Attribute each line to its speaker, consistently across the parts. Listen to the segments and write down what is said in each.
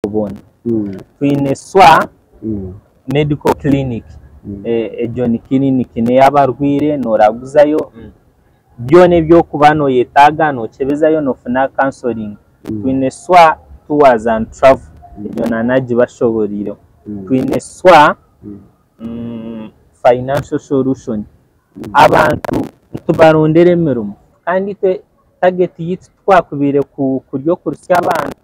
Speaker 1: Boona. Twine SWA Medical Clinic, egyo ni clinic n'ey'abarwaire nooraguzayo byona ebi orikuba nooyetaaga nookyebezayo noofuna counseling. Twine SWA Tours and Travel, egyo naanagibashoboreireho. Twine SWA Financial Solution, abantu nitubarondera emirimo kandi itwe target yaitu tikwakubaire kuri okurusya abantu.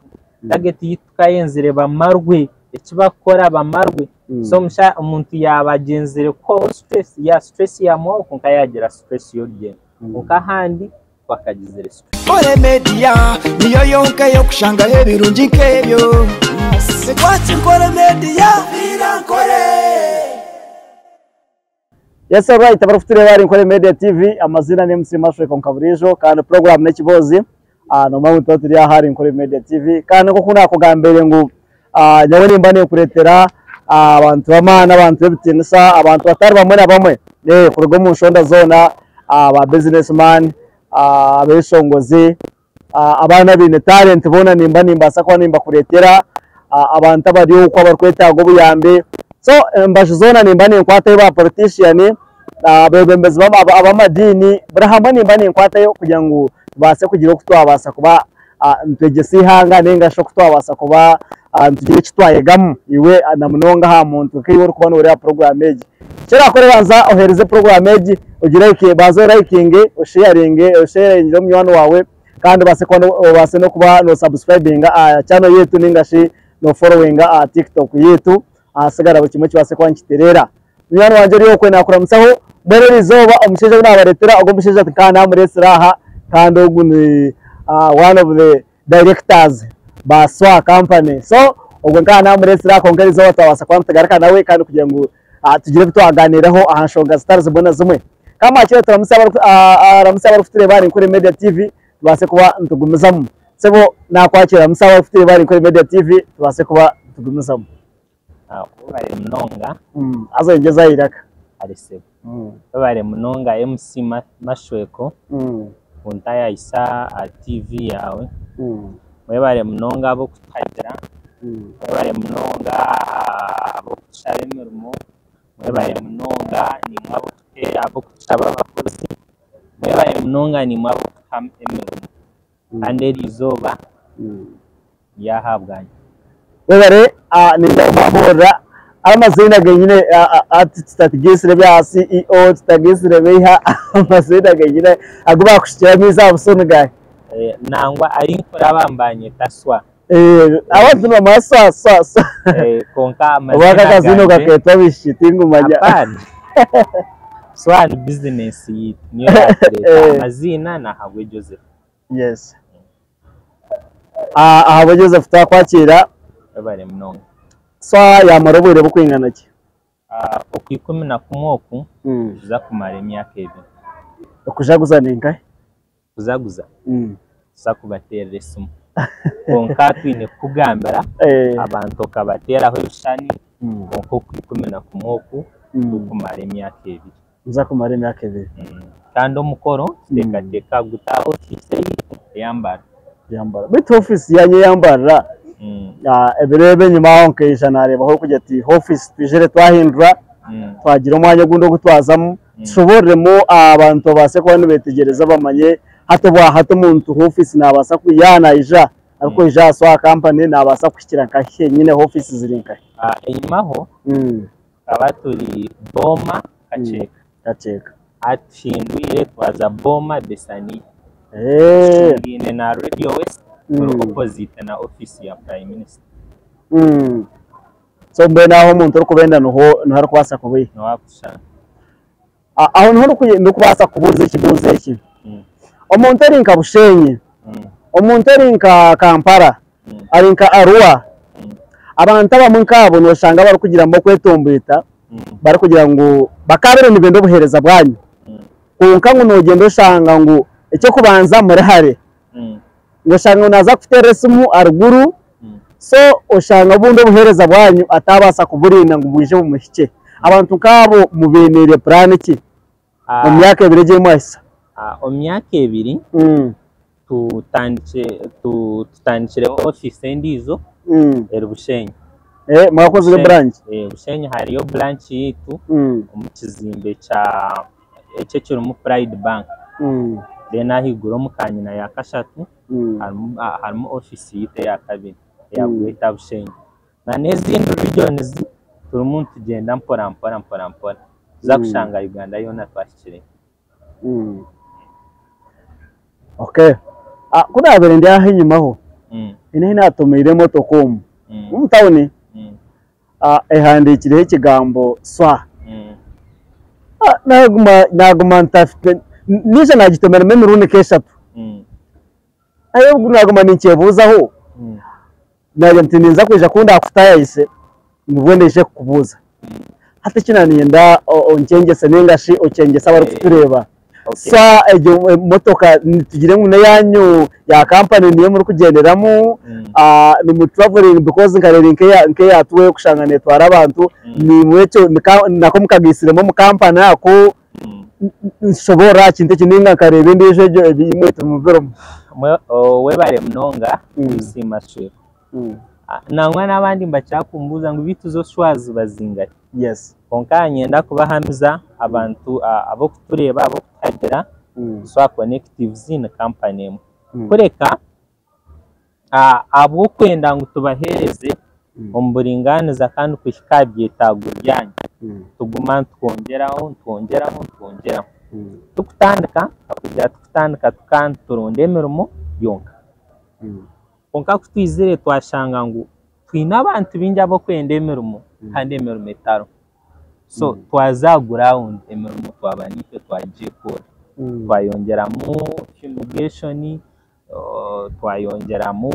Speaker 1: Target yitu tukayenzire bamarwe, eki bakukora bamarwe. So omuntu yaaba agyenzire kuhwaho stress, ya stress yamuhwaho kwonka yagira stress y'orugyendo. Kwonka ahandi twakagizire stress.
Speaker 2: Nkore Media niyo yonka ey'okushangaho ebirungi nk'ebyo. Ekwatsi Nkore Media. Nkore.
Speaker 3: Yes alright abarikutureeba ahari Nkore Media TV amazina ni MC Mashweko nka buriijo kandi program n'ekiboozi ah, nomanya ngu nituba turi aha ahari Nkore Media TV kandi nk'oku nakugambiire ngu ah, nyowe nimba ninkureetera ah, abantu b'amaani abantu b'ebitiinisa abantu batari bamwe na bamwe eh, kuruga omu nshonda zoona ah, ba business man ah, abeshongozi Abaana abaine talent boona nimba nimbaasa kuba nimbakureetera, abantu abari okwo abarikwetaaga obuyambi. So embaju zoona nimba ninkwatayo ba politician, abeebembezi b'amadiini, buri hamwe nimba ninkwatayo kugira ngu tubaase kugira oku twabaasa kuba nitwegyesa eihanga nainga shi oku twabaasa kuba nitugira eki twayegamu iwe na munonga aha muntu nkaiwe orikuba nooreeba puroguraamu egi. Eki orakore banza oheereze puroguraamu egi ogirayikinge, banza orayikinge, osheyaringe, osheyaringire munywani waawe kandi obaase kuba obaase n'okuba nosabusikurayibinga aha channel yaitu nainga shi noforowinga aha TikTok yaitu ahasigara buri kimwe kibaase kuba nikitereera. Munywani wangye ori okwe naakuramusaho, mbwenu eri izooba omushaija ou naabareetera, ogu omushaija nkaba naamureetsire aha kandi ogu ni one of the directors ba Swa company so ogwe nkaba namuresire aha kwonka erizooba twabaasa kuba nitugaruka nawe kandi kugira ngu tugire ebi twaganiiraho aha nshonga zitari zimwe na zimwe. Ka mwakire turamutsye abarikutureeba ahari Nkore Media TV tubaase kuba nitugumizamu. Sebo nakwakira ramutsya abarikutureeba ahari Nkore Media TV tubaase kuba nitugumizamu.
Speaker 1: Webare munonga.
Speaker 3: Haza oyongyeze aha iraka.
Speaker 1: Kare sebo. Webare munonga MC Mashweko kuntayayisa aha TV yaawe. Webare munonga ab'okutuhagira, webare munonga ab'okutushaba emirimo, mwebare munonga naimwe ab'okutushaba abakozi, mwebare munonga naimwe ab'okutuha emirimo. Kandi eri izooba ndi aha ahabwanyu.
Speaker 3: Webare ninza kubabuurira amaziina genyine hati tutatigiisire ebya CEO tutatigiisire beiha amaziina genyine agu baakushukire amaizi aha buso ni gaahi?
Speaker 1: Nangwa ahi nkuraba nibanyeta Swa.
Speaker 3: Abantu nibamanya Swa Swa Swa.
Speaker 1: Kwonka
Speaker 3: Oba
Speaker 1: amaziina
Speaker 3: aka akaziina
Speaker 1: gangye.
Speaker 3: okakeetwa abaishiki tingumanya.
Speaker 1: Hapana. Swa ni bizinesi yaitu niyo yaatureeta. Amaziina nahabwe Joseph.
Speaker 3: Yes. Ah, ahabwe Joseph twakwakira.
Speaker 1: Webare munonga.
Speaker 3: Swa yamara obwire bukwingana ki?
Speaker 1: Ah, okwikumi na kumwe oku tuza kumara emyaka ebiri.
Speaker 3: Okujaguza ni nkahi?
Speaker 1: Kuzaguza tuza kubateerera esimu. Kwonka twine kukugambira abantu okabateeraho ebishushani kwonka okwikumi na kumwe oku tukumara emyaka ebiri.
Speaker 3: Niza kumara emyaka ebiri.
Speaker 1: Kandi omukoro tuteekateeka kuguta aha ofiisi eyaitu eya Mbarara.
Speaker 3: Eya Mbarara. Beitu ofiisi yaanyu eya Mbarara, ebiro ebi enyima aho nkaija naareebaho orikugira oti ofiisi twizire twahindura, twagira omwanya ogundi ogu twazamu, tushoboororemu abantu babaase kuba nibeetegyereza bamanye hati obwa hati omuntu ofiisi naabaasa yaaba naija arikwija aha Swaha Company naabaasa kuhikira nkahi henyine ofiisi ziri nkahi?
Speaker 1: Enyimaho Tukaba turi Booma Kakyeka.
Speaker 3: Kakyeka.
Speaker 1: Hati tuhindwire twaza Booma Besaniya. Tushungaine na Radio West turi opposite na office ya Prime Minister.
Speaker 3: So mbwenu aho omuntu orikubenda niho niho arikubaasa kuba.
Speaker 1: Niho arikutushanga.
Speaker 3: Aho niho ndikubaasa kubuuza ekibuuzo eki. Omuntu ori nka Bushenyi, omuntu ori nka Kampala, ari nka Arua, abantu abamwe nk'abo nooshanga barikugiramu okwetomboita barikugira ngu bakaabaire nibenda obuheereza bwanyu kwonka ngu noogyenda oshanga ngu eky'okubanza muri hare, ngu oshanga ngu naaza kukuteerera esimu aharuguru so oshanga obundi obuheereza bwanyu ataabaasa kuburinda ngu bwije bumuhikye. Abantu nk'abo mubainiire puraani ki omu myaka ebiri egi ei mwahitsya?
Speaker 1: Omu myaka ebiri, tutandikire tutandikireho ofiisi endiijo. Eri Bushenyi.
Speaker 3: Mwakozire branch?
Speaker 1: Bushenyi hariyo branch yaitu omu kizimbe kya ekyo ekirimu Pride Bank. Then ahaiguru omu kanyina ya kashatu harimu office yaitu eya kabiri eya Greater Bushenyi. Na n'ezindi regions turimu nitugyenda mpora mpora mpora mpora tuza kushanga Uganda yoona twahikireyo.
Speaker 3: Okay. Ku naabaire ndi aha enyimaho, haine ahu naatomeire emotoka omu omu tawuni ehandiikireho ekigambo swa. Naaguma naaguma ntafite naija naagitomeremu emirundi nk'eshatu. Aye naaguma ninkyebuuzaho, naagira nti ninza kwija ku ndaakutaayayise nibwo ndaije kukubuuza. Hati eki naaniinyenda onkyengyese nainga shi okyengyese abarikutureeba. Sa egyo emotoka tugire ngu n'eyaanyu ya kampani niyo murikugyenderamu, nimu travelling because nkareeba nk'eya tour ey'okushanga neetwara abantu, niimwe ekyo nako mukagaitsiremu omu kampani ako, nshoboorora aha kintu ekyo nainga nkareeba endiijo egyo ebimwe timubirimu.
Speaker 1: Webare munonga kusiima Shweta. Nangwa n'abandi nibakira kumbuuza ngu beitu zo shuwa ziba zingahi? Kwonka niinyenda kubahamiza abantu ab'okutureeba ab'okutuhagira, Swa Connectives ni kampani emwe. Kureka ahabw'okwenda ngu tubaheereze omu buringaaniza kandi kuhika aha byetaago byanyu, tuguma nitwongyeraho nitwongyeraho nitwongyeraho. Tukutandika, kugira tukutandika tukaba nituronda emirimo yonka. Kwonka ku twizire twashanga ngu twine abantu baingi ab'okwenda emirimo kandi emirimo etariho. So twaza aha ground emirimo twaba niitwe twagyekorera. Twayongyeramu fumigation, twayongyeramu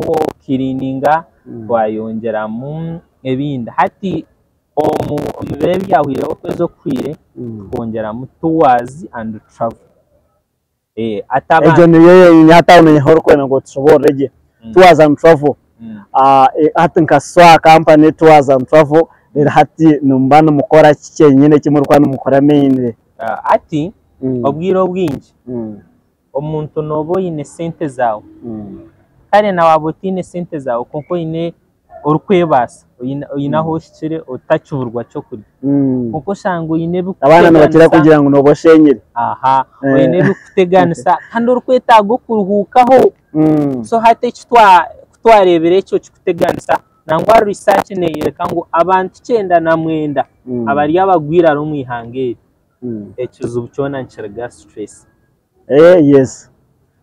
Speaker 1: cleaninga, twayongyeramu ebindi. Hati omu biro ebyahweireho okwezi okuhweire, tukongyeramu tours and travel.
Speaker 3: Egyo niyo yenyine hati aho niho orikwenda ngu otushoboorore gye. Tours and travel. Hati nka Swa company Tours and Travel, reero hati nimuba nimukora ki kyenyine eki murikuba nimukora mainly?
Speaker 1: Hati obwire obwingi omuntu nooba oine sente zaawe, kare na waaba otaine sente zaawe kwonka oine orikwebaasa, oine ahu ohikire otakiburwa kyokurya, kwonka oshanga oine
Speaker 3: Abaana nibakira kugira ngu nooba oshenyire.
Speaker 1: Aha, oine ebirikukuteganisa kandi orikwetaaga okuruhuukaho. So hati eki kutwareebire ekyo kikuteganisa, nangwa research neeyoreka ngu abantu 99 abari abagwire omu ihanga eri, ekizibu kyona nikiruga stress.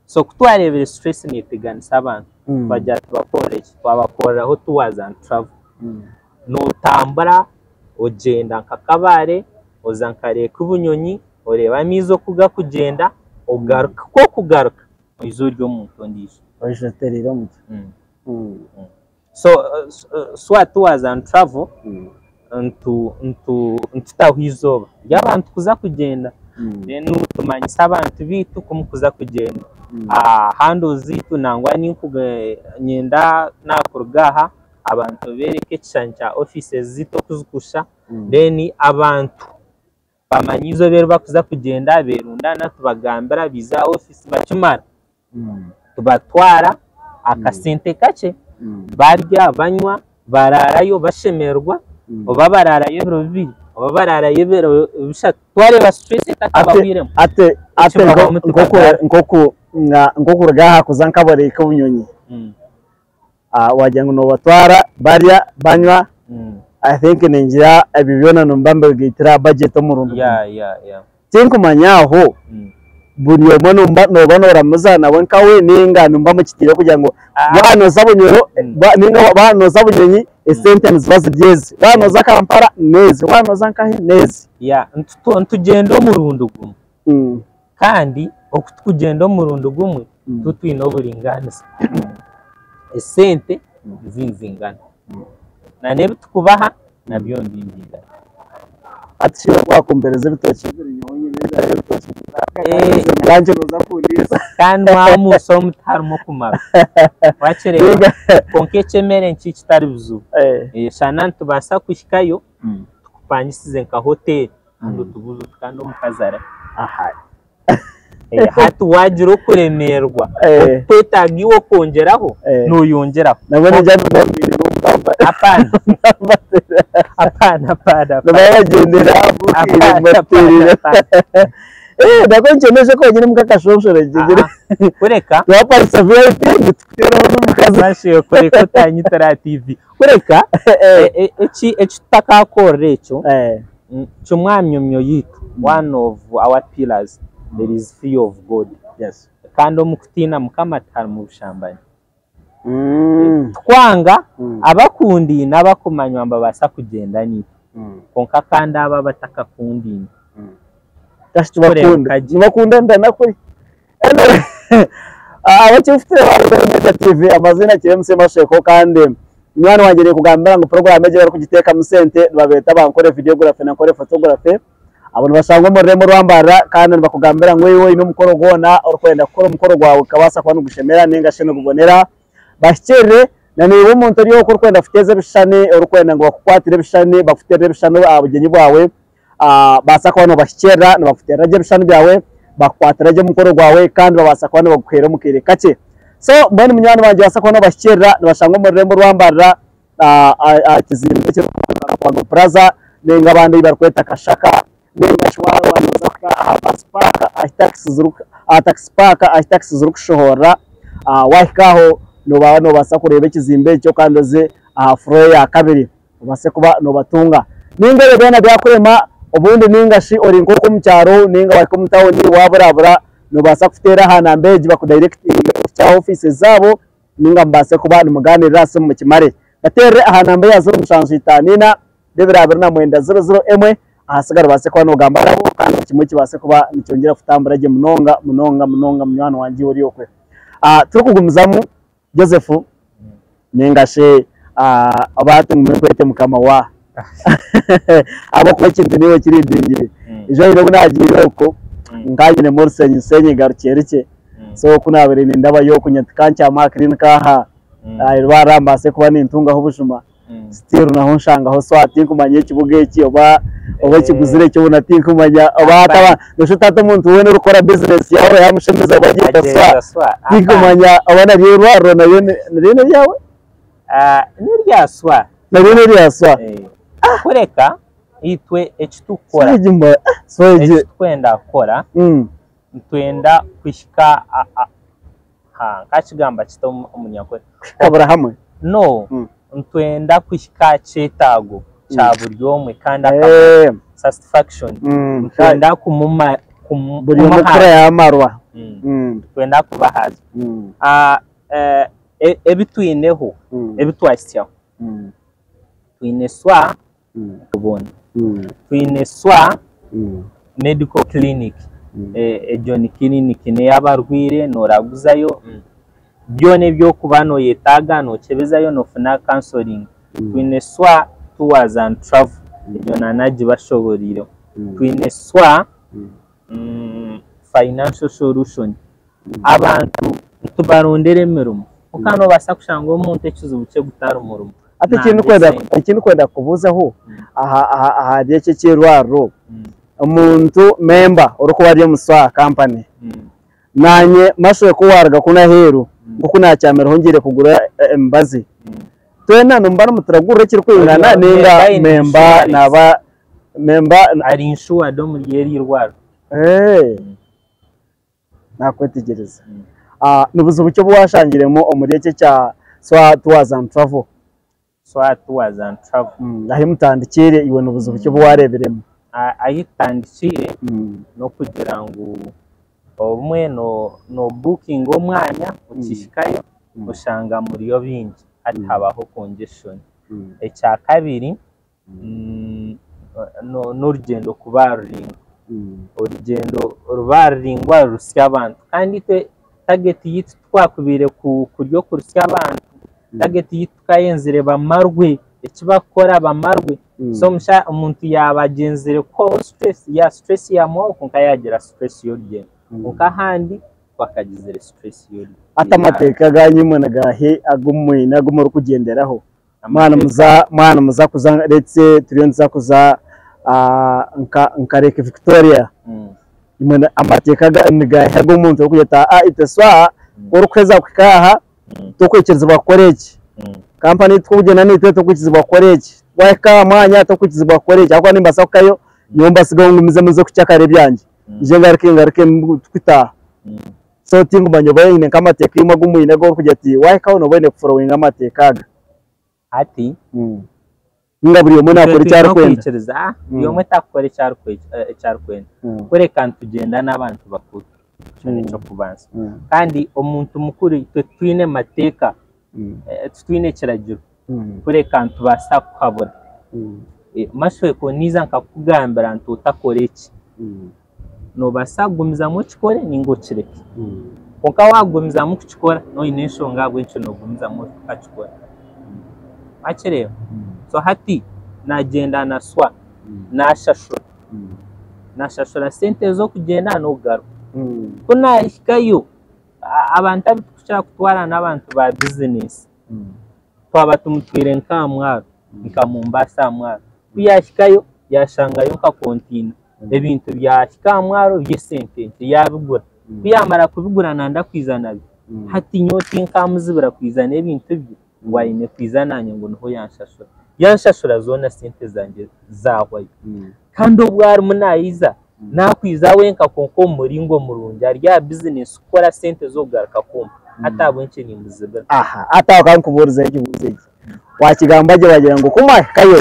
Speaker 1: So kutwareebire stress neeteganisa abantu, twagira tubakorere ki? Twabakoreraho tours and travel. Nootambura ogyenda nka Kabale, oza nka Lake Bunyonyi, oreeba amaizi oku garikugyenda, ogaruka. Ku orikugaruka, oija ori omuntu ondiijo.
Speaker 3: Oija otereire omutwe.
Speaker 1: So Swa Tours and Travel nitutaho eizooba ry'abantu kuza kugyenda then tumanyisa abantu baitu ku mukuza kugyenda. Handles zaitu nangwa niinyenda naakuruga aha abantu beereke ekishushani kya offices zaitu oku zirikusha then abantu bamanye eizooba eri barikuza kugyenda beerundana tubagambira baija aha office bakimara tubatwara akasente kakye barya banywa baraarayo bashemererwa oba baraarayo ebiro bibiri oba baraarayo ebiro bishatu twareeba stress etakabahwiremu.
Speaker 3: Ati nk'okuruga aha kuza nka Bureeka Obunyonyi wagira ngu noobatwara barya banywa I think ningira ebyo byona nimba mbigaitire aha budget omurundi gumwe. Tinkumanya aho buri omwe nooba nooramuza nawe nkawe ninga nimuba mukitiire kugira ngu waaba nooza Bunyoro ninga waaba nooza Bunyonyi esente niziba ziri ezi, waaba nooza Kampala n'ezi, waaba nooza nkahi n'ezi.
Speaker 1: Nitugyenda omurundi gumwe kandi oku turikugyenda omurundi gumwe titwine oburingaaniza, esente nizingana n'ebi turikubaha nabyo nibingana.
Speaker 3: Hati shi wakumpereza ebitookye bibiri nyowe nyine enjara y'ebitookye bwangye nooza kundiisa.
Speaker 1: Kandi mwamuusa omu tiharimu okumara wakireeba kwonka eky'emere nikyo kitari bizibu. Shana nitubaasa kuhikayo tukupangisize nka hoteeri kandi otubuuze oti kandi omukazi ariha? Hati waagira okuremererwa okwetaaga iwe okwongyeraho, nooyongyeraho.
Speaker 3: Nabwo ningira ngu
Speaker 1: Hapana, hapana, hapana, hapana.
Speaker 3: Nibabagendera
Speaker 1: Hapana, hapana, hapana.
Speaker 3: Nako nkyemeje konyine mukakashonshoro ngyendere.
Speaker 1: Ah, kureka
Speaker 3: Twaparisa VIP nitukuteeraho n'omukazi.
Speaker 1: Mashe kureka otanyitira TV kureka eki eki tutakakorera ekyo kimwamyomyo yitu, one of our pillars, there is fear of God. Kandi omu kutiina Mukama tiharimu bushambanyi. Twanga abakundiine, abakumanywa nibabaasa kugyenda naitwe, kwonka kandi abo abatakakundiine
Speaker 3: Kashi tubakunda.
Speaker 1: Kureebeka gye.
Speaker 3: Nibakunda ndanakuri. Abakifutire ba TV, amazina kiri MC Masheko, kandi mwana wanjye nikugambira ngu program egi barikugiteekamu sente nibabeeta bankore videography na nkore photography. Abo nibashangwa omu rurembo rwambarara, kandi nibakugambira ngu iwe oine omukoro gwona orikwenda kukora, omukoro gwawe gukabaasa kuba nigushemera ninga shi nigubonera, bahikirire. Na niiwe omuntu ori okwo orikwenda kuteeza ebishushani, orikwenda ngu bakukwatire ebishushani, bakuteerere ebishushani aha bugyenyi bwawe, baasa kuba nibahikirira, nibakuteerera gye ebishushani byawe, bakukwatira gye omukoro gwawe, kandi babaasa kuba nibagukuheera omu kaire kakye. So mbwenu munywani wangye, baasa kuba nibahikirira, nibashangwa omu rurembo rwambarara aha kizimbe ekirikwetwa Plaza, ninga abandi ei barikweta Kashaka, ninga shi waaba nooza kuhika aha bus park, aha taxi park ahi taxi zirikushohorera, waahika aho nooba noobaasa kureeba ekizimbe ekyo kandi oze aha floor eya kabiri obaase kuba noobatunga. Ninga ebyo byona byakurema obundi, ninga shi ori nk'oku omu kyaro, ninga wahika omu tawuni waaburabura, noobaasa kuteera aha namba egi bakudirectinge kuhikya aha ofiisi zaabo, ninga mubaase kuba nimugaaniirira aha simu mukimare. Bateerere aha namba eya 0754 229 001, ahasigara obaase kuba noogamba nabo kandi buri kimwe kibaase kuba nikyongyera kutambura gye munonga munonga munonga, munywani wangye iwe ori okwe. Turikugumizamu Joseph, ninga shi oba hati ngume nkwete mukama wa ahabw'okuba ekintu niiwe kirindingire. Ijo haine obu naagiire okwo nkanyinemu orusenyi garukye rukye, so ku naabaire nindabayo okwo nyatika nkyama aha clinic aha irwariro mbaase kuba nintungaho obujuma, still naho nshangaho swa tinkumanya ekibuga eki oba ekiguzire eki obuna tinkumanya oba hataba noshusha oti hati omuntu weena orikukora business yaaba yamushemeza bagyeta swa.
Speaker 1: Agyeta swa.
Speaker 3: Tinkumanya oba naryo irwariro naryo naryo neryawe.
Speaker 1: Nerya swa.
Speaker 3: Naryo nerya swa.
Speaker 1: Kureka itwe eki tukukora,
Speaker 3: Swa egi swa egi
Speaker 1: eki tukwenda kukora, nitwenda kuhika ha nkakigamba kita omunyankore?
Speaker 3: Kabura hamwe.
Speaker 1: No. Nitwenda kuhika aha kyetaago kya buri omwe kandi satisfaction. Nitwenda kumuma
Speaker 3: buri omwe kura
Speaker 1: kumuhaza.
Speaker 3: Yamarwa.
Speaker 1: Twenda kubahaza. Ebi twineho, ebi twahitsyaho, twine swa boona, twine swa medical clinic. Egyo ni clinic n'ey'abarwaire, nooraguzayo byona ebyokuba nooyetaaga, nookyebezayo, noofuna counseling. Twine swa tours and travel, egyo nanagibashoboreireho. Twine swa financial solution. Abantu nitubarondera emirimo, konka noobaasa kushanga omuntu ekizibu kye gutari murimo.
Speaker 3: Ati
Speaker 1: Nanga
Speaker 3: ekindi kwenda
Speaker 1: esente.
Speaker 3: Ekindi kwenda kubuuzaho aha ahari eki eky'irwariro, omuntu member orikuba ari omu swa company, nanye Mashwe, ku waruga kunu aheeru, nk'oku nakyamireho ngiire kugura emibazi, twena nimuba nimuturagurira ekirikwingana,
Speaker 1: Oyo
Speaker 3: ninga
Speaker 1: member aine
Speaker 3: member
Speaker 1: insurance.
Speaker 3: Naba member
Speaker 1: Ari insured omuri eri irwariro.
Speaker 3: Nakwetegyereza. Ni buzibu ki obu washangiremu omuri eki ekya swa tours and travel?
Speaker 1: Swa tours and travel.
Speaker 3: Ahi mutandikire iwe, ni buzibu ki obu wareebiremu?
Speaker 1: Ahi tutandikire n'okugira ngu obumwe no bookinga omwanya, okihikayo oshanga muriyo bingi, hati habaho congestion. Ekya kabiri, n'orugyendo kuba ruraingwa, orugyendo ruba ruraingwa rurusya abantu, kandi itwe target yitu titwakubaire kuri okurusya abantu. Target yitu tukayenzire bamarwe, eki bakukora bamarwe. So omuntu yaaba agyenzire kuhwaho stress, ya stress yamuhwaho, kwonka yagira stress y'orugyendo, kwonka ahandi twakagizire stress y'orugyendo.
Speaker 3: Ati amateeka ganyu imwe nigahe agu mwine agu murikugyenderaho? Mwana muza mwana muza kuza, let's say turiyo nituza kuza nka Lake Victoria, imwe amateeka nigahe ag'omuntu orikugira ati itwe swa orikuheza kuhika aha tokwikirizibwa kukora eki? Kampani tukugyenda naitwe tokwikizibwa kukora eki, wahika aha mwanya tokwikizibwa kukora eki ahabw'okuba nimbaasa kuhikayo nyowe mbasigeho ngumize muze kukyakara ebyangye nyije ngaruke ngaruke tukutaaha. So tinkumanya oba oine nk'amateeka imwe agu mwine agu orikugira oti wahikaho nooba oine kuforowinga amateeka aga.
Speaker 1: Hati
Speaker 3: Ninga buri omwe
Speaker 1: itwe
Speaker 3: naakora eki
Speaker 1: twine
Speaker 3: arikwenda.
Speaker 1: okwikiriza buri omwe takukora eki arikwenda kureka nitugyenda n'abantu bakuru ekyo n'ekyokubanza kandi omuntu mukuru itwe titwine mateeka titwine kiragiro kureka nitubaasa kukuhabura. Mashweko niiza nkakugambira nti otakora eki, noobaasa kugumizamu okikore ninga okireke. Kwonka waagumizamu kukikora nooba oine enshonga ahabw'enki noogumizamu okakikora. Wakireeba? So hati naagyenda na swa, naashashura, naashashura sente z'okugyenda n'okugaruka. Ku naahikayo, abantu abu turikukira kutwara n'abantu ba bizinesi. Twaba tumutwire nk'aha mwaro, nka Mombasa aha mwaro, ku yaahikayo yaashangayo nka kontiina, ebintu byahika aha mwaro by'esente nkye yaabigura. Ku yaamara kubigura nanda kwija nabyo, hati nyowe tinkaamuzibira kwija n'ebintu bye ngu aine kwija naanye ngu niho yanshashura. Yanshashura zoona sente zangye zaahwayo. Kandi obu arimu naija, naakwija wenka kwonka omu muringo murungi ari aha bizinesi kukora sente z'okugaruka kumpa. Hati ahabw'enki nimuzibira?
Speaker 3: Aha, hati aho ka nkubuurizeho ekibuuzo eki. Waakigamba gye waagira ngu ku mwahikayo,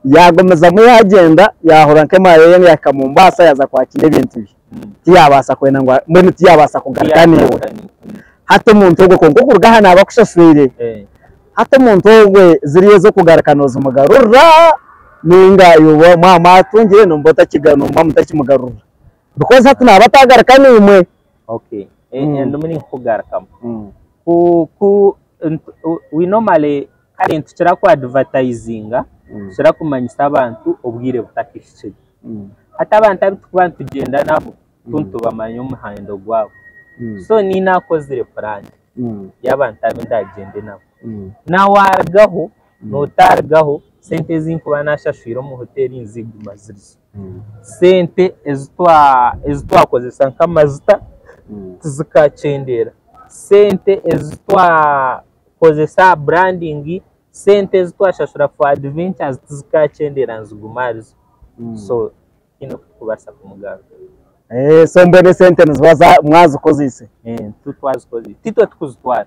Speaker 3: yaagumizamu yaagyenda yaahurira nk'emara ye yaahika Mombasa yaaza kwakiira ebintu bye. Tiyaabaasa kwenda ngu mbwenu tiyaabaasa kugaruka naiwe. Hati omuntu ogwo kwonka okuruga aha naaba akushashwire. Hati omuntu ogwe ziriya ez'okugaruka noozimugarurira ninga iwe mwaba mwatungire noba noba mutakimugarurira because hati naaba atagaruka naimwe.
Speaker 1: Okay, ndimu ninkugarukamu. Ku ku we normally kare nitukira ku advertisinga, tukira kumanyisa abantu obwire butakahikire. Hati abantu abu turikuba nitugyenda nabo, tu nitubamanya omuhendo gwabo. So niinye naakozire puraani y'abantu abu ndaagyende nabo. Naawarugaho, nootarugaho, sente ezi nkuba naashashwire omu hoteeri niziguma zirizo. Sente ezi twakozesa nk'amajuta tizikakyendeera. Sente ezi twakozesa aha branding, sente ezi twashashura for adventures tizikakyendeera niziguma aharizo. So tihaine oku turikubaasa kumugarura.
Speaker 3: So mbwenu esente niziba mwazikozeise?
Speaker 1: Titwazikozire. Titwe turikuzitwara,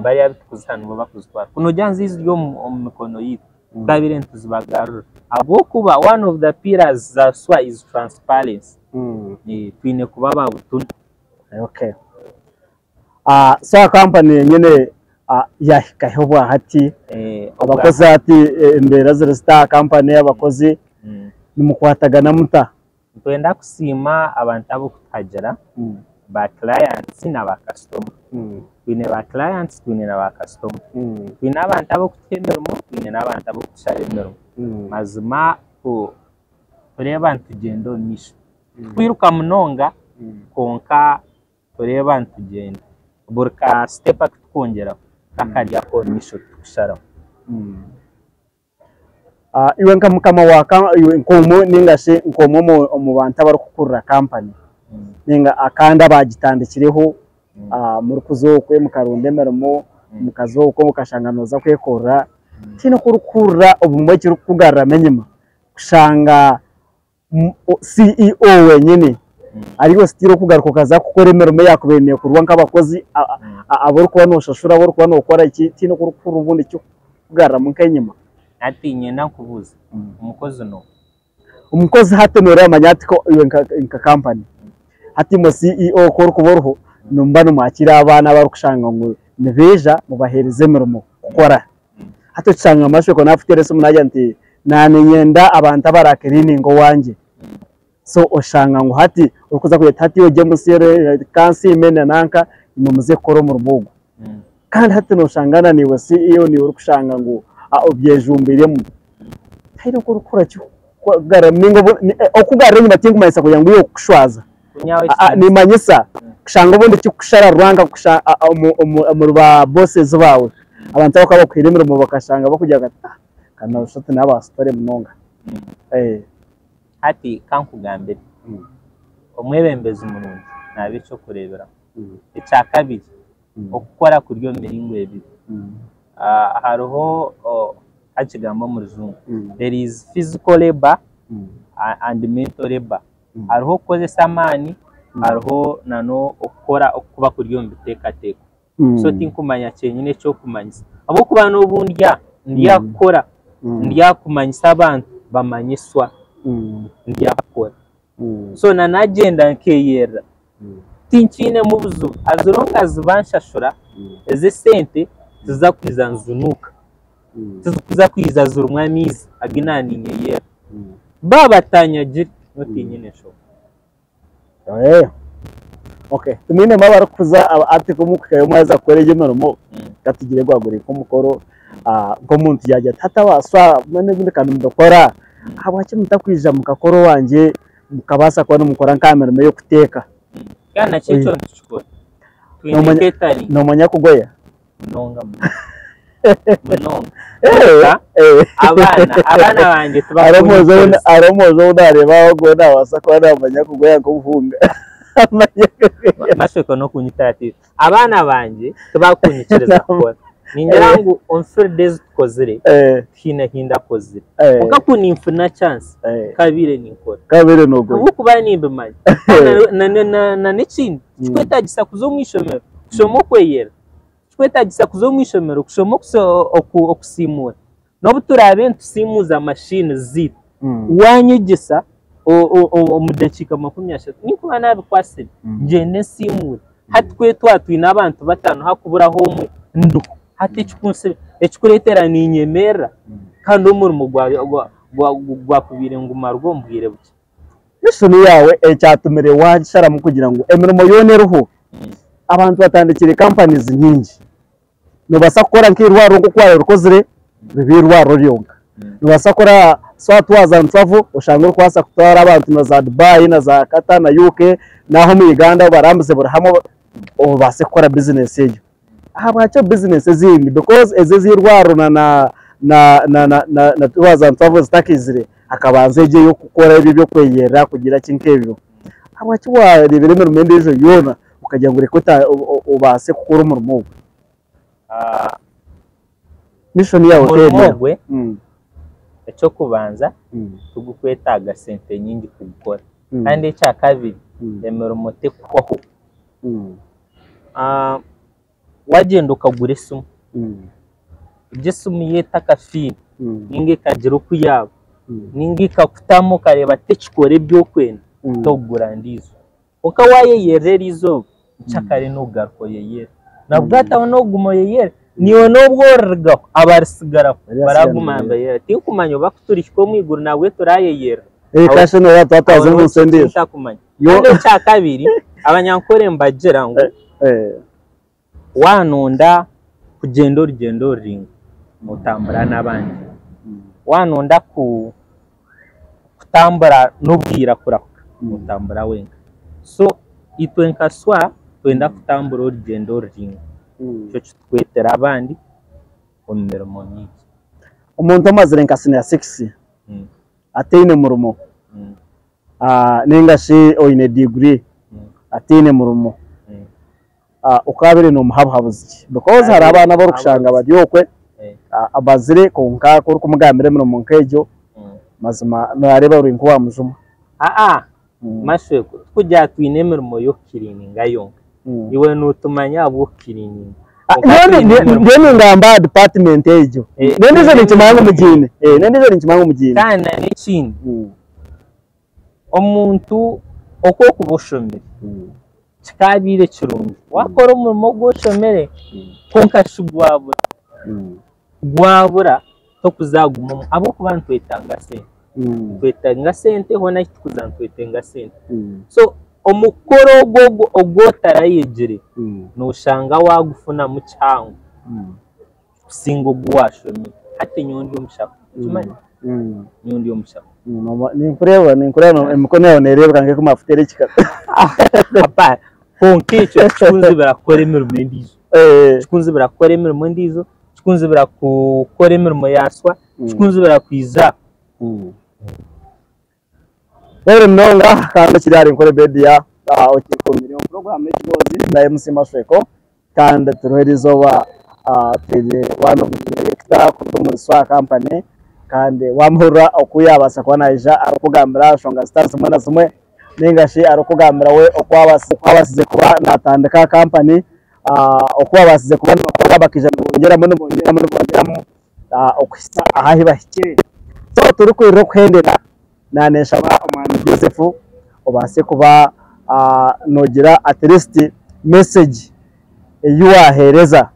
Speaker 1: bariya abu turikuziha nibo barikuzitwara. Ku noogira ngu ziri omu mikono yaitu, twabaire nituzibagarurira ahabw'okuba one of the pillars za SWA is transparency. Twine kuba aba butunu.
Speaker 3: Okay. SWA company yenyine yahikahi obwahati? Abakozi hati embeera ziri zita aha company abakozi nimukwatagana muta?
Speaker 1: Nitwenda kusiima abantu abarikutuhagira ba clients na ba kasitoma. Twine ba clients twine na ba kasitoma. Twine abantu abarikutuha emirimo twine n'abantu abarikutushaba emirimo. Mazima tureeba nitugyenda omu maisho. Tikwiruka munonga kwonka tureeba nitugyenda. Buri ka step aku tukwongyeraho kakari ak'omu maisho tukusharaho.
Speaker 3: Iwe nka mukama wa iwe nk'omwe ninga shi nk'omwe omu bantu abarikukurira kampani ninga kandi abagitandikireho murikuza okwe mukaronda emirimo mukaza okwe okashanga nooza kwekorera, tihaine oku orikuhurira obumwe ekirikukugaruramu enyima kushanga CEO wenyine ariwe still okugaruka okaza kukora emirimo eyakubaire nekorwa nk'abakozi abu orikuba noshashura abu orikuba nokora ki tihaine oku orikuhurira obundi ekirikukugaruramu nk'enyima.
Speaker 1: Hati niinyenda nkubuuze, omukozi n'oha?
Speaker 3: Omukozi hati noreeba manya hati ko iwe nka kampani hati imwe CEO ku orikuba oriho nimuba nimwakiira abaana abarikushanga ngu nibaija mubaheereze emirimo kukora. Hati okishanga Mashweko nakuteera esimu nagira nti naninyenda abantu abarakiriininga owangye. So oshanga ngu hati orikuza kugira oti hati iwe James kansiime na nanka imwe muze kukora omurimo ogu. Kandi hati noshanga na naiwe CEO niiwe orikushanga ngu obyejumbiiremu. Tihaine oku orikukora kikugarura ninga okukugarura enyima tinkumanyisa kugira ngu iwe kukushwaza. Nimanyisa kushanga obundi kikushara rwanga omuri ba bosses baawe. Abantu abakaba bakuhaire emirimo bakashanga bakugira bati kanoshusha oti naaba sitore munonga.
Speaker 1: Hati kankugambire, omwebembezi murungi naaba eky'okureeberaho. Ekyakabiri, okukora kuri omu miringo ebiri. Hariho hakigamba omu Rujungu, there is physical labour and mental labour. Hariho okukozesa amaani, hariho n'okukora okuba kuri omu biteekateeko. So tinkumanya kyenyine ekyokumanyisa ahabw'okuba n'obu ndya, ndya kukora, ndya kumanyisa abantu bamanyiswa, ndya kukora. So na nagyenda nkeyerera tinkiinemu buzibu as long as banshashura ez'esente tiziza kwija nizinuuka, tizikuza kwija zirimu amaizi agu naaninyeyerera. Baaba batanyagire nyowe tinyine nshonga.
Speaker 3: Okay, timwinemu abarikukuza hati nk'omukuhikayo mwaheza kukora egyo emirimo, katugire gwagura nk'omukoro, nk'omuntu yaagira ati hati abaasa mbwenu ebindi ka nimbikora, ahabwaki mutakwija mukakora owangye mukabaasa kuba nimukora nk'aha mirimo ey'okuteeka?
Speaker 1: Kandi nakyo ekyo nitukikora. Twine catering.
Speaker 3: Noomanya kugoya?
Speaker 1: Munonga munonga. Munonga. Abaana, abaana bangye
Speaker 3: tibakunyikiriza. Hariho omwojo ou naareeba aho naabaasa kuba naamanya kugoya nk'obuhunga.
Speaker 1: Mashoko n'okunyita ati abaana bangye tibakunyikiriza kukora. Ningira ngu omu field ezi tukozire tihaine ahi ndakozire. Kwonka ku ninfuna chance kabaire ninkora.
Speaker 3: Kabaire nogoya.
Speaker 1: Ahabw'okuba nimbimanya. Na n'ekindi tikikwetagisa kuza omu ishomero kushoma okweyera. Tikikwetagisa kuza omu ishomero kushoma okusiimuura. N'obu turaabe nitusiimuuza mashini zaitu, waanyegyesa omu dakiika 30 ninkuba naabikwatsire ngyende nsiimuure. Hati kwe twaba twine abantu bataano hakuburaho omwe ndiho. Hati ekikureetera niinyemerera kandi omurimo gwakubaire ngumarwa omu bwire bukye.
Speaker 3: Mishoni yaawe ekyatumire waagisharamu kugira ngu emirimo yoona eriho, abantu batandikire companies nyingi. Noobaasa kukora nk'eirwariro nk'oku waabaire orikozire ribe eirwariro ryonka. Noobaasa kukora so tours and travel oshange orikubaasa kutwara abantu na za Dubai na za Qatar na UK n'aha omu Uganda obarambuze buri hamwe obaase kukora bizinesi egyo. Ahabwaki bizinesi ezindi because ezi ez'eirwariro na na na na na tours and travel zitakaizire hakabanza egyo ey'okukora ebyo eby'okweyerera kugira ki nk'ebyo. Ahabwaki waareebire emirimo endiijo yoona okagira ngu reka obaase kukora omurimo ogwo? Mishoni yaawe
Speaker 1: Omurimo ogwe eky'okubanza tigukwetaaga sente nyingi kugukora kandi ekyakabiri emirimo tekuhwaho. Wagyenda okagura esimu, egyo esimu yo etakafiire ninga ekagira oku yaaba ninga ekakutamu okareeba tekikora ebi orikwenda tokugura ndiijo. Kwonka waayeyerera eriizooba nkyakare noogaruka oyeyere. Nabwo hataho n'okuguma oyeyere, naiwe n'obu orirugaho abaritsigaraho baraguma nibayeyera. Tinkumanya oba ku turihika omu iguru nabwo turayeyerera.
Speaker 3: Aho
Speaker 1: niho ntakumanya. Kandi ekyakabiri abanyankore nibagira ngu waanonda kugyenda orugyendo ruraingwa otambura n'abandi. Waanonda kutambura n'obwira kurahuka otambura wenka. So itwe nka SWA twenda kutambura orugyendo ruraingwa nikyo kitukwetera abandi omu mirimo mingi.
Speaker 3: Omuntu omazire nka siniya sikisi ataine murimo ninga shi oine diguri ataine murimo okabaire nomuha buhabuzi ki? Because hariho abaana abu orikushanga bari okwe abazire kwonka ku orikumugambira emirimo nk'egyo mazima noreeba ori nk'owamujuma.
Speaker 1: Mashweko tikugira twine emirimo y'okukiriininga yonka. Iwe notumanya ahabw'okukiriininga.
Speaker 3: Ndiyo ningamba aha department egyo. N'endiijo ninkimanya ngu mugiine. N'endiijo ninkimanya ngu mugiine.
Speaker 1: Kandi n'ekindi, omuntu oku orikuba oshomire kikaabaire kirungi waakora omurimo ogu oshomire kwonka shi gwabura. Gwabura tokuzaguma omu ahabw'okuba nitwetenga sente. Nitwetenga sente hoona ahu turikuza nitwetenga sente. So omu kukora ogwo ogu otarayegire noshanga waagufunamu kihango kusinga ogu waashomire. Hati nyowe ndi omushaho, okimanya? Nyowe ndi omushaho.
Speaker 3: Ninkureeba ninkureeba emikono yaawe neereebeka nk'erikumara kuteera ekikaro.
Speaker 1: Hapana, kwonka ekyo tikikunzibira kukora emirimo endiijo. Tikikunzibira kukora emirimo endiijo, tikikunzibira kukora emirimo ya swa, tikikunzibira kwija.
Speaker 3: Mwebare munonga kandi kiri ahari Nkore Media okikumire omu puroguraamu y'ekiboozi na MC Mashweko kandi turiho eriizooba. Twine one of the director kuruga omuri Swa company kandi wamuhurira oku yabaasa kuba naija arikukugambira aha nshonga zitari zimwe na zimwe ninga shi arikukugambira we oku abaasize kuba natandika company, oku babaasize kuba nibakora bakaija nibongyeramu nibongyeramu nibongyeramu okuhitsya aha ahu bahikire. So turikwirira okuhendera naanenshaba omwami Joseph obaase kuba noogira at least message ei waaheereza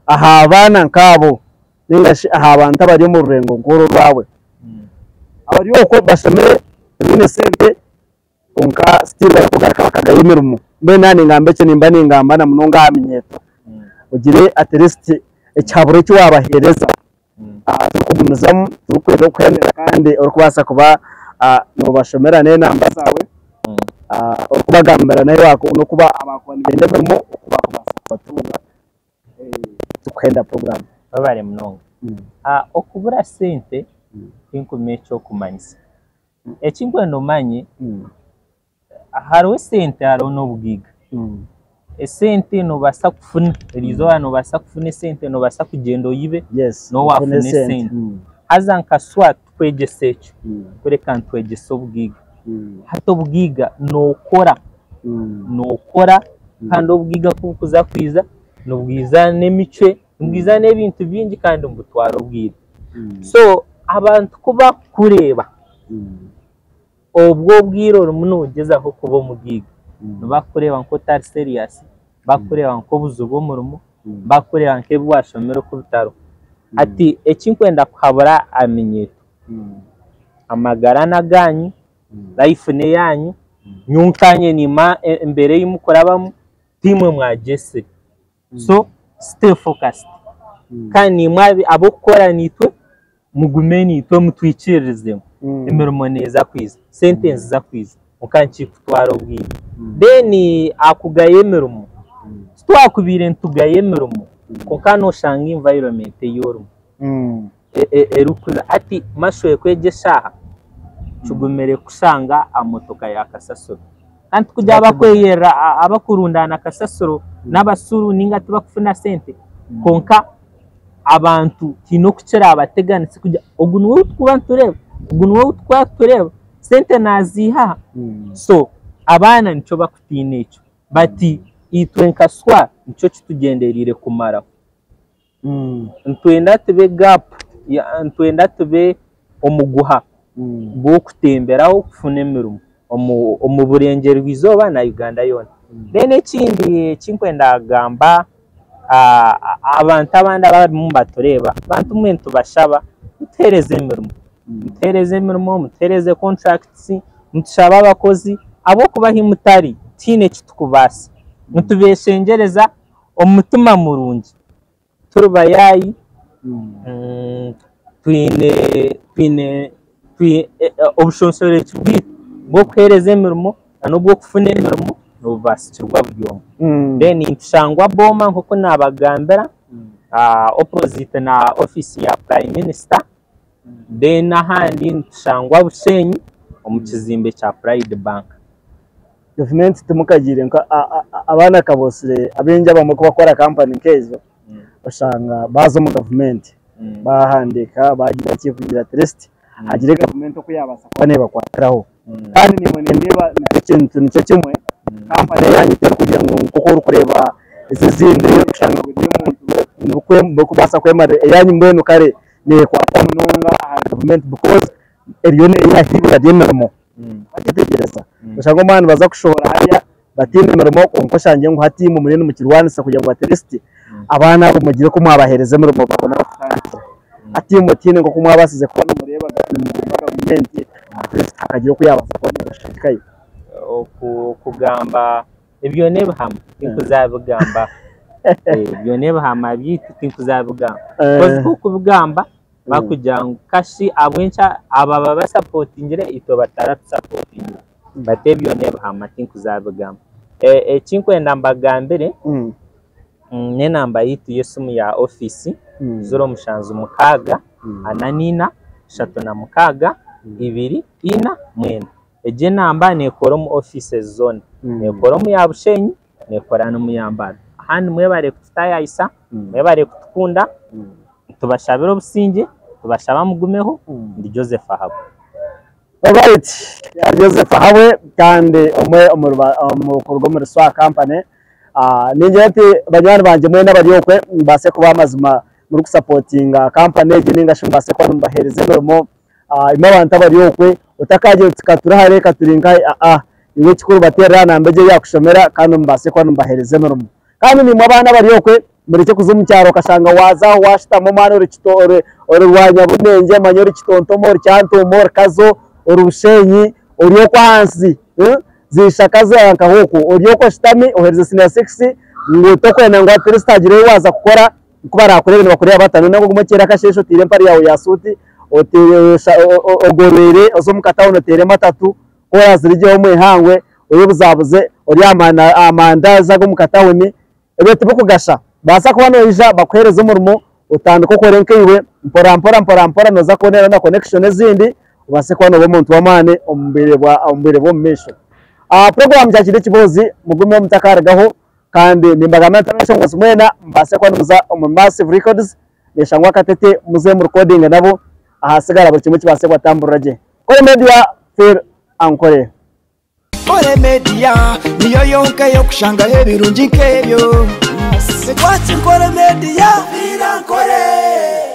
Speaker 3: aha baana nk'abo ninga shi aha bantu abari omu rurengo nk'oru orwawe abari okwo bashomire tibaine sente kwonka still barikugaruka bakagayo emirimo. Mbwenu naaba ningamba ekyo nimba ningamba na munonga aha minyeeto ogire at least ekihaburo eki waabaheereza turikugumizamu turikwenda kukuhendera kandi orikubaasa kuba noobashomera n'enamba zaawe orikubagambira n'oku baakuba nibenda emirimo oku baakubaasa kubatunga turikuhenda puroguraamu.
Speaker 1: Webare munonga. Okubura sente tinkumanya ekyokumanyisa. Ekinkwenda omanye, hariho esente hariho n'obugaiga. Esente noobaasa kufuna, eriizooba noobaasa kufuna esente, noobaasa kugyenda oyibe n'owaafuna esente. Haza nka SWA titukwegyesa ekyo, kureka nitwegyesa obugaiga. Hati obugaiga nookora, nookora kandi obugaiga ku burikuza kwija, nibwija n'emicwe, nibwija n'ebintu bingi kandi nibutwara obwire. So abantu ku bakukureeba, obwo obwire orimu noogyezaho kuba omugaiga, nibakureeba nk'otari serious, bakureeba nk'obuju bw'omurimo, bakureeba nk'ebi waashomire oku bitariho. Hati eki nkwenda kuhabura aha minyeeto, amagara n'agaanyu, life n'eyaanyu, nyowe nkanye niimanya embeera ei murikurabamu, tiimwe mwagyesire. So stay focused. Kandi niimwe ab'okukora naitwe, mugume naitwe mutwikiririzemu. Emirimo neeza kwija, sente niziza kwija, kwonka nikikutwara obwire. Then aha kugaya emirimo, titwakubaire nitugaya emirimo, kwonka nooshanga environment ei orimu erikuza hati mashwe kwega eshaaha kigumire kushanga aha motoka ya kasasiro. Kandi tikugira abakweyerera abakurundaana kasasiro n'abasuru ninga tibakufuna sente, kwonka abantu haine oku kirabateganisa kugira ogu niwe ou turikuba nitureeba, ogu niwe ou turikuba nitureeba, sente naaziiha aha? So abaana nikyo bakutiina ekyo, bati itwe nka SWA nikyo kitugyendereire kumaraho. Nitwenda tube gap, nitwenda tube omuguha gw'okutemberaho kufuna emirimo omu burengyerwa izooba na Uganda yoona. Then ekindi eki nkwenda kugamba abantu abandi abarimu nibatureeba, bantu mwe nitubashaba mutuheereze emirimo, mutuheereze emirimo, mutuheereze contracts, nitushaba abakozi ahabw'okuba ahi mutari tihaine eki turikubaasa. Nitubeshengyereza omu mutima murungi, turi bayaayi, twine obushonshorekye bwaitu bw'okuheereza emirimo n'obw'okufuna emirimo nibubaasikirwa buri omwe. Then nitushangwa Boma nk'oku naabagambira, opposite na ofiisi ya Prime Minister, then ahandi nitushangwa Bushenyi omu kizimbe kya Pride Bank.
Speaker 3: Gavumenti timukagiire nka abaana kabosire abaingi abamwe ku bakukora kampani nk'ezo oshanga baaza omu gavumenti bahandiika bagira ki kugira at least hagire gavumenti oku yaabaasa kuba neebakwatiraho. Kandi naimwe nindeeba nikyo kintu nikyo kimwe kampani eyaanyu terikugira ngu nk'oku orikureeba ezi ezindi oshanga buri omuntu burikubaasa kwemarira eyaanyu mbwenu kare neekwata munonga ahari gavumenti because eriyo neeyihaho eibura ry'emirimo. Wakyetegyereza? Oshanga omwana nibaza kushohora hariya bataine mirimo kwonka oshangye ngu hati imwe muriyo nimukirwanisa kugira ngu at least abaana abo mugire oku mwabaheereza emirimo babone ahu kutandikira. Hati imwe tihaine nk'oku mwabaasize kuba nimureeba nimugamba gavumenti at least hakagira oku yaabaasa kuba neebashagikayo.
Speaker 1: Okugamba ebyo n'ebihama tinkuzabigamba, ebyo n'ebihama byaitu tinkuzabigamba because ku okubigamba bakugira ngu kashi ahabw'enki aba babasapotingire itwe bataratusapotingire, but ebyo n'ebihama tinkuzabigamba. Ekinkwenda mbagambire n'enamba yaitu y'esimu ya ofiisi 076 44 36 249. Egi enamba neekora omu offices zoona, neekora omu ya Bushenyi, neekora n'omu ya Mbale. Ahandi mwebare kututayayisa, mwebare kutukunda, tubashabira obusingye, tubashaba mugumeho. Ndi Joseph Ahabwe.
Speaker 3: Alright, Joseph Ahabwe kandi omwe omukuruga omuri Swa Company. Ningira nti banywani bangye mwena abari okwe mubaase kuba amazima murikusapotinga kampani egi ninga shi mubaase kuba nimubaheereza emirimo. Imwe abantu abari okwe otakagira oti ka turi hare ka turi nkahi, iwe ekikuru bateerere aha namba egyo ei yakushomera kandi mubaase kuba nimubaheereza emirimo. Kandi naimwe abaana abari okwe murekye kuza omu kyaro okashanga waaza aho waashutama omwana ori ori Rwanyabunengye manya ori Kitontomo ori Kyantuumo ori Kazo ori Bushenyi ori okwo ahansi Zishaka nkaho okwo ori okwo oshutami oheerize siniya sikisi ngu tokwenda ngu at least hagire ei waaza kukora ku barakureebe nibakureeba bata? Noyenda ngu ogume okyere akasheeshe oteire empare yaawe ya suuti ogorweire oze omu katawuni oteere matatu ku oraazirugyeho omu ihangwe oyebuzabuze orye aha mandazi ag'omu katawuni ebyo tibikugasha. Baasa kuba noija bakuheereze omurimo otandike okore nkaiwe mpora mpora mpora mpora nooza kuboneraho na connection ezindi obaase kuba nooba omuntu w'amaani omu bwire bw'omu maisho. Puroguraamu kyakiri ekiboozi mugume mutakarugaho kandi nimbagambira nti abeshongozi mwena mubaase kuba nimuza omu Massive Records neshangwa Katete muze murekodinge nabo ahasigara buri kimwe kibaase kubatamburira gye. Nkore Media Phil Ankore.
Speaker 2: Nkore Media niyo yonka ey'okushangaho ebirungi nk'ebyo. Ekwatsi Nkore Media, Nkore.